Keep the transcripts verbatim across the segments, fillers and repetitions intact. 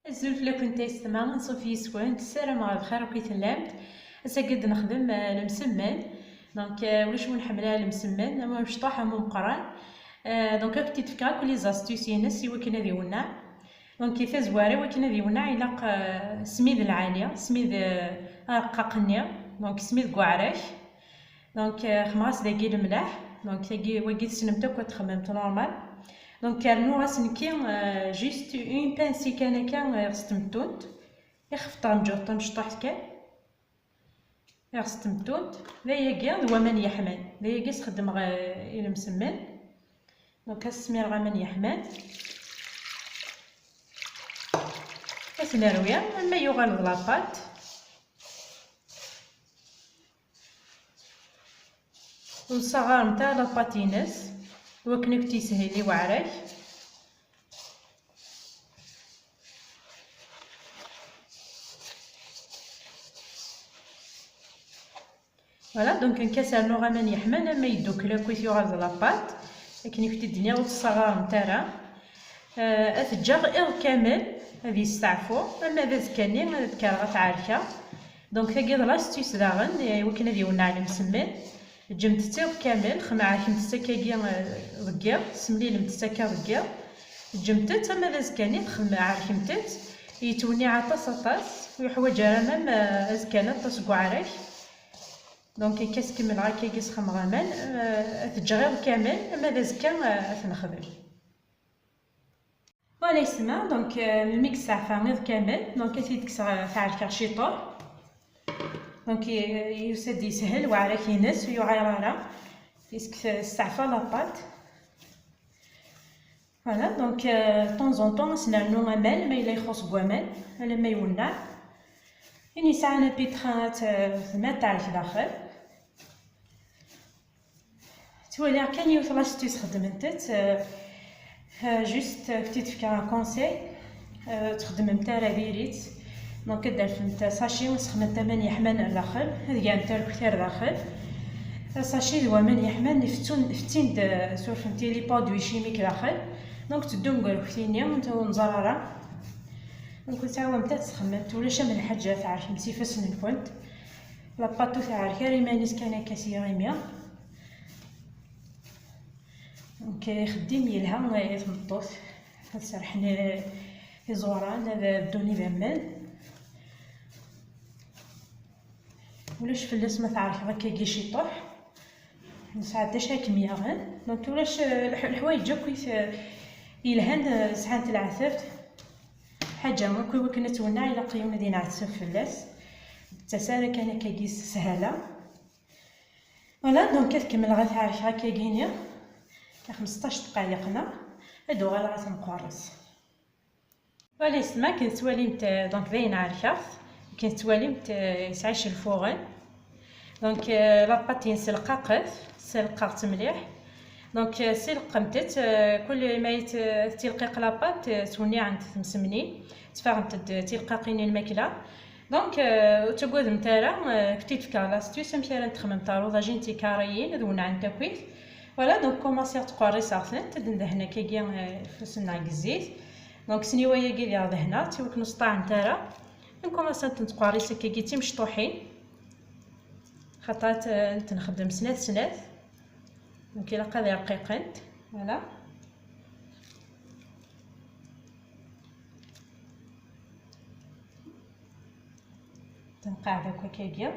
Azul fell-akent a yessetma, anṣuf yis-kent, ssarameɣ bxir akk i tellamt. Ass-agi ad nexdem, euh, lemsemmen. Donc, euh, ulac win ḥemmel ara lemsemmen, am amecṭuḥ am umeqqran. Euh, donc, ad kent-id-fkeɣ akk les astuces-ines i wakken ad iwenneɛ. Donc, i tazwara, i wakken ad iwenneɛ, ilaq, euh, smid lɛali, smid, euh, arqaq-nni, donc smid n uɛrak. Donc, euh, xemɣas dagi lemlaḥ. Donc, tagi, wagi tessnemt akk ad txemmemt normal. Donc, rnuɣ-as nekki, euh, juste une pincée kan akka, euh, s temtunt. Ixef ṭṭamǧuɣ tamecṭuḥt kan. Ixef s temtunt. D ayagi d waman yeḥman. D ayagi s-xeddmeɣ, euh, i lemsemmen. Donc, ad smireɣ aman yeḥman. Ad t-nerwi, ama yuɣal d la pâte. Ur nessaɣaremt ara la pâte-ines, i wakken ad k-t-yeshil i weɛrak. Voilà, donc nekk ad s-rnuɣ aman yeḥman, ama yeddukel akk i t-yuɣal d la pâte, akken i kent-id-nniɣ ur tessaɣaremt ara. Euh, ad t-ǧǧeɣ iḍ kamel ad yesteɛfu, ama d azekka-nni ad d-kkreɣ ad t-ɛerkeɣ. Donc, tagi d l'astuce daɣen, i wakken ad iwenneɛ lemsemmen. Ǧǧemt-tt iḍ kamel, xemɛerkemt-tt akkagi, euh, deg yiḍ, semlilemt-tt akka deg yiḍ. Ǧǧemt-tt, ama d azekka-nni, txem-, ɛerkemt-tt. Yettwenniɛ aṭas, aṭas, ur yeḥwaǧ ara même, euh, azekka-nni aṭas n uɛrak. Donc, akka s-kemmleɣ akkagi s xemɣaman, euh, ad t-ǧǧeɣ iḍ kamel, ama d azekka, euh, ad t-nexdem. Voilà, yesma, donc, euh, melmi i yesteɛfa iḍ kamel, donc, ad t-id-kkseɣ, euh, ad t-ɛerkeɣ ciṭuḥ. Donc, y-, yusa-d yeshel weɛrak-ines, ur yuɛir ara, puisque testeɛfa la pâte. Voilà, donc, euh, de temps en temps, ad s-nernu aman, ma yella ixuṣ deg waman, alamma iwenneɛ. Win yesɛan apitran, ad t-, ad t-, ad t-tɛerk daxel. Ttwaliɣ kan yiwet l'astuce xedment-tt, euh, euh, juste, euh, ad k-id-fkeɣ un conseil, euh, ur txeddmemt ara diri-tt. Donc, ad d-rfemt sachet, ad sexdmemt aman yeḥman ar daxel, ad gremt arekti ar daxel. Sachet d waman yeḥman, ifettun, fettin-d, euh, surfemt les produits chimiques daxel. Donc, teddum deg arekti-nni, ur nẓerr ara. Donc, ur tettɛawanemt ad txedmemt, ulac am lḥaǧa tɛerkemt s ifassen-nkent. La pâte ur tɛerk ara iman-is kan akka s yiɣimi. Donc, ixeddim yelha i tmeṭṭut. Ad serḥen i-, iẓuran, ad ddun idammen. Ulac fell-as ma tɛerkeḍ akkagi ciṭuḥ. Nesɛa d acu ara kem-yaɣen. Donc, ulac, eh, leḥ-, leḥwayeǧ akk i t-, yelhan, eh, sɛant leɛtab. Ḥaǧa akk i wakken ad twenneɛ, ilaq yiwen ad yenɛettab fell-as. D tasa ara kan akkagi s sshala. Voilà, donc ad kemmleɣ ad t-ɛerkeɣ akkagi-ni. Xmesṭac dqayeq neɣ ad uɣaleɣ ad t-nqerres. Voilà, yesma, akken tettwalimt, euh, donc, d ayen ɛerkeɣ-t. Akken tettwalimt, euh, yesɛa icelfuɣen. Donc, euh, la pâte-ines selqaqet, selqaɣ-tt mliḥ. Donc, euh, selqemt-tt, euh, kul ma yet-, tettilqiq la pâte, euh, ttwenniɛent temsemnin, ttfaɣent-d tilqaqin i lmakla. Donc, euh, ur ttagademt ara, euh, kif i d-fkeɣ l'astuce amek ara n-texmemt ɣer uḍajin tikariyin, ad wennɛent akkit. Voilà, donc, kumaṣiɣ ttqerriseɣ-tent, ad ndehn akkagi, euh, ifus-nneɣ deg zzit. Donc, sniwa-yagi diɣ dehneɣ-tt, i wakken ur sṭaɛent ara. Nkumaṣi ad tent-ttqerris akkagi d timecṭuḥin. Xaṭer ad t-, ad tent-nxeddem snat snat. Donc, ilaq ad rqiqent. Voilà. Tenqeɛ akk akkagi.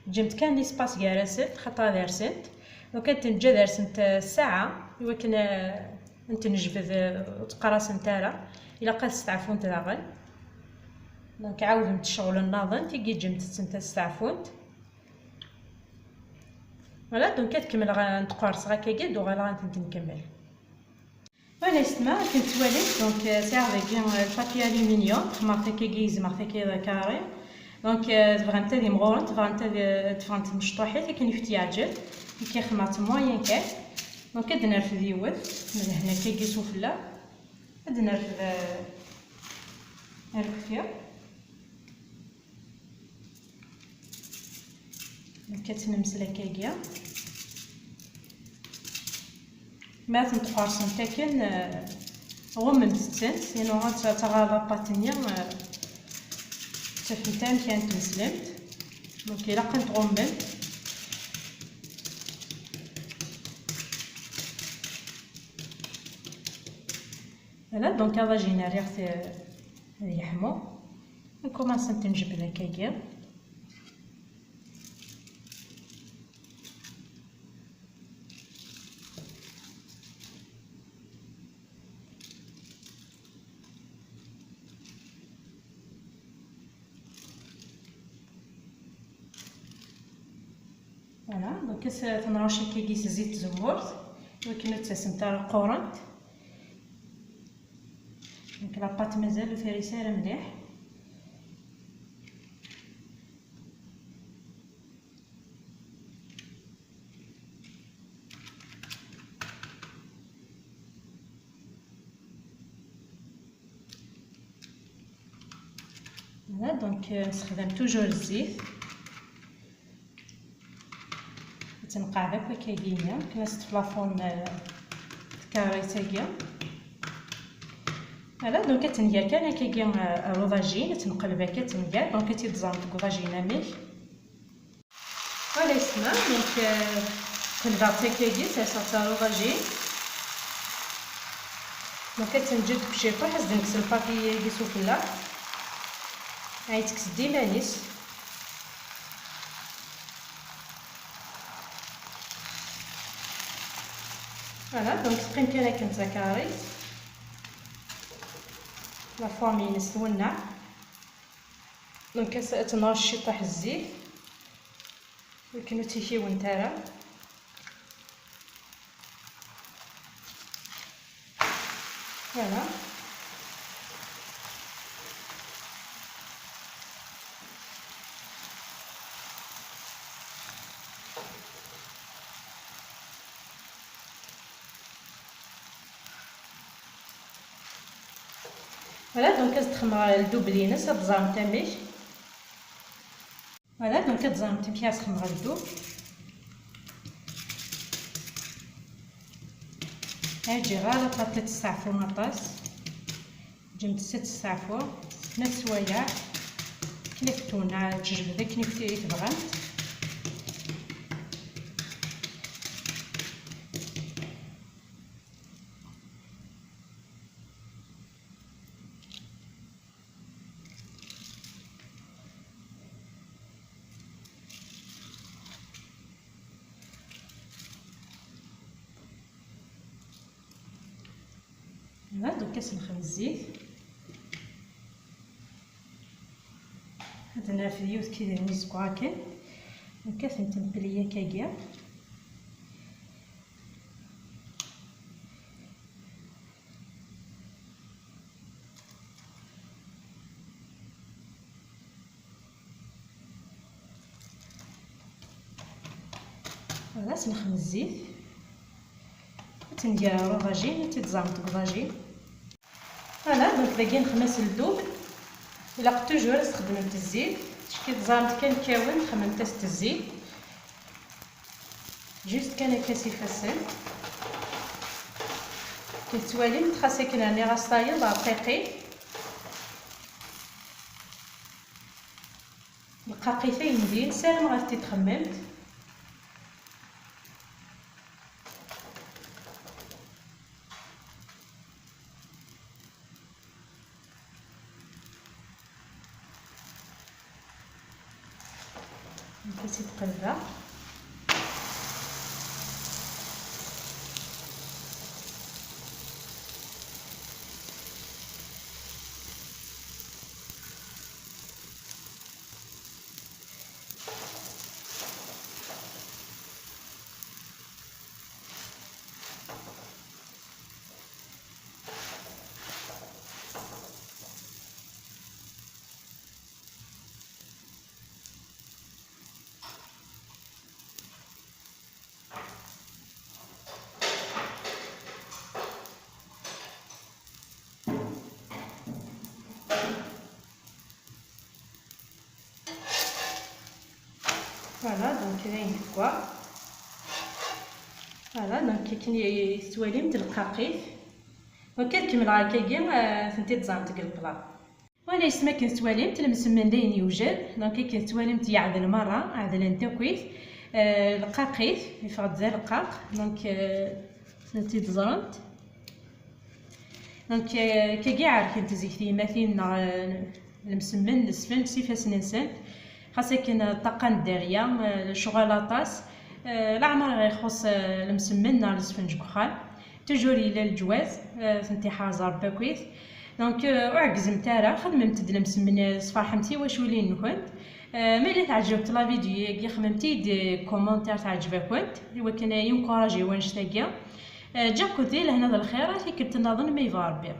Ǧǧemt kan l'espace gar-asent, xaṭer ad rsent. Donc, ad ten-ǧǧ ad rsent, euh, ssaɛa, i wakken, euh, ad tent-nejbed, euh, ur ttqerrasent ara. Ilaq ad steɛfunt daɣen. Donc, ɛawdemt ccɣel nniḍen, tigi ǧǧemt-tent ad steɛfunt. Voilà, donc, ad kemmleɣ, euh, ad tent-qerrseɣ akkagi, ad uɣaleɣ ad tent-nkemmel. Voilà, yesma, akken tettwalimt, donc, euh, sɛiɣ dagi, euh, le papier aluminium, xemmeɣ-t akkagi, gezmeɣ-t akkagi d carré. Donc, euh, tebɣamt ad imɣurent, tebɣamt ad, euh, teffɣent mecṭuḥit, akken i kent-yeɛǧeb. Nekki xemmeɣ-t moyen kan. Donc, ad d-nerfed yiwet, nedhen akkagi sufella. Ad d-nerfed, euh, arekti. Nekk ad tt-nemsel akkagi. Ma tent-tqersemt akken, eh, Ɣummemt-tent, sinon ad taɣ lapâte-nni, euh, ur tafemt ara amek ara tmeslemt. Donc ilaq ad tɣummemt. Voilà, donc aḍajin rriɣ-t, euh, ad yeḥmu. Nkumaṣ ad t-njebbed akkagi. Voilà, donc ad t-nrucc akkagi s zzit tzemmurt, i wakken ur d-ttasent ara qqurent. Donc la pâte mazal ur tris ara mliḥ. Voilà, donc, euh, nessexdam toujours zzit. Ad tenqeɛ akk akkagi-nni, akken ad teṭṭef la forme, euh, tkarit-agi. Voilà, donc ad tenger kan akkagi, euh, ṛuḍajin, ad tenqelb akka ad tenger, donc ad tt-id-tẓermt deg uḍajin amek. Voilà, yesma, donc, euh, qelbeɣ-tt akkagi, serseɣ-tt ɣer uḍajin. Donc ad tenǧer deg uciṭuḥ, ad s-d-nekkes lpapiya-agi sufella. Ay tekkes-d iman-is. Voilà, donc teqqim kan akken d takarit. La forme-ines twenneɛ. Donc ad s-, ad tenɣeḍ ciṭuḥ zzit. Akken ur tt-ikiwent ara. Voilà. Voilà, donc ad s-d-xemmeɣ ldubli-ines, ad teẓremt amek. Voilà, donc ad teẓremt amek ara s-xemmeɣ ldub. Ur ǧǧiɣ ara la pâte ad testeɛfu aṭas. Ǧǧemt-tt ad testeɛfu snat sswayeɛ. Akken ad twenneɛ, ad tejbed akken i tebɣamt. Voilà, donc ad s-nexdem zzit. Ad nerfed yiwet kidren izeggaɣen akken. Donc ad tent-npli akkagi. Voilà, ad s-nexdem zzit. Ad tenger ɣer uḍajin, ad tt-id-ẓẓɛemt deg uḍajin. Voilà, donc dagi nexdem-as ldub. Ilaq toujours ad txedmemt zzit. Ticki teẓramt kan kkawen, xedmemt-as zzit. Juste kan akka s ifassen. Tettwalimt xas akken rniɣ-as tayeḍ rqiqi. Lqaqit ayendin, ssarameɣ ad t-id-txemmemt. Nekk ad tt-id-qelbeɣ. Voilà, donc d ayen tekwa. Voilà, donc akken i tettwalimt lqaqit. Ok, ad kemmleɣ akkagi, eh, tent-id-ẓrent deg leplat. Wala yesma akken tettwalimt, lemsemmen d ayen yewjed, donc akken tettwalimt yeɛdel merra, ɛedlen takkwit, eh, lqaqit, yeffeɣ-d d aleqqaq, donc, eh, tent-id-ẓrent. Donc, eh, akkagi ɛerkent zik tyemmatin neɣ, eh, lemsemmen, lesfenǧ s ifassen-nsent. Xas akken, eh, ṭṭaqa n dderya, eh, lecɣal aṭas, eh, leɛmer ixuṣ, eh, lemsemmen neɣ lesfenǧ deg uxxam. Toujours yella leǧwaz, eh, tent-iḥrez Rebbi akkit. Donc, eh, ur ɛeggzemt ara, xedmemt-d lemsemmen, eh, sferḥemt tiwaculin-nkent. Eh, ma yella teɛǧeb-t la vidéo-agi, xedmemt-iyi-d, eh, commentaire teɛǧeb-akent, i wakken ad yi-encourager wanect-agi. Eh, ǧǧiɣ-kent di lehna d lxir, tikkelt nniḍen ma yebɣa Rebbi.